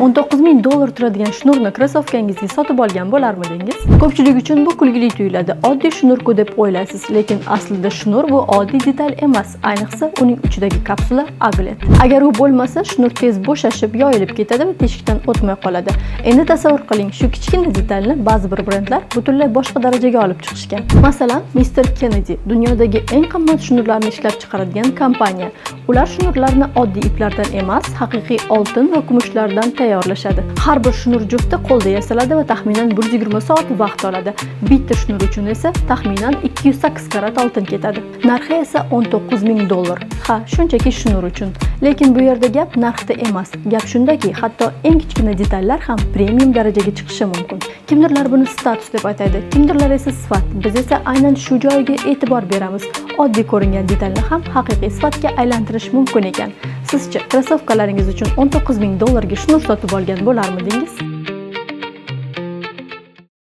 19 000 dollar turadigan shnurni krossovkangizga sotib olgan bo'larmidingiz? Ko'pchilik uchun bu kulgili tuyuladi. Oddiy shnurku deb o'ylaysiz, lekin aslida shnur bu oddiy detal emas, ayniqsa uning uchidagi kapsula aglet. Agar u bo'lmasa, shnur tez bo'shashib, yoyilib ketadi va teshikdan o'tmay qoladi. Endi tasavvur qiling, shu kichkina detalni ba'zi bir brendlar butunlay boshqa darajaga olib chiqishgan. Masalan, Mr. Kennedy dunyodagi eng qimmat shnurlarni ishlab chiqaradigan kompaniya. Ular shnurlarni oddiy iplardan emas, haqiqiy oltin va kumushlardan tayyorlashadi. Har bir shnur jufti qo'lda yasaladi va taxminan 120 soat vaqt oladi. Bitta shnur uchun esa taxminan 208 karat oltin ketadi. Narxi esa 19 ming dollar. Ha, shunchaki shnur uchun. Lekin bu yerda gap narxda emas. Gap shundaki, hatto eng kichkina detallar ham premium darajaga chiqishi mumkin. Kimdirlar buni status deb ataydi, kimdirlar esa sifat. Biz esa aynan shu joyiga e'tibor beramiz. Oddiy ko'ringan detalni ham haqiqiy sifatga aylantirish mumkin ekan. Sizchi, krossovkalaringiz uchun 19 ming dollarga shnur sotib olgan bo'larmidingiz?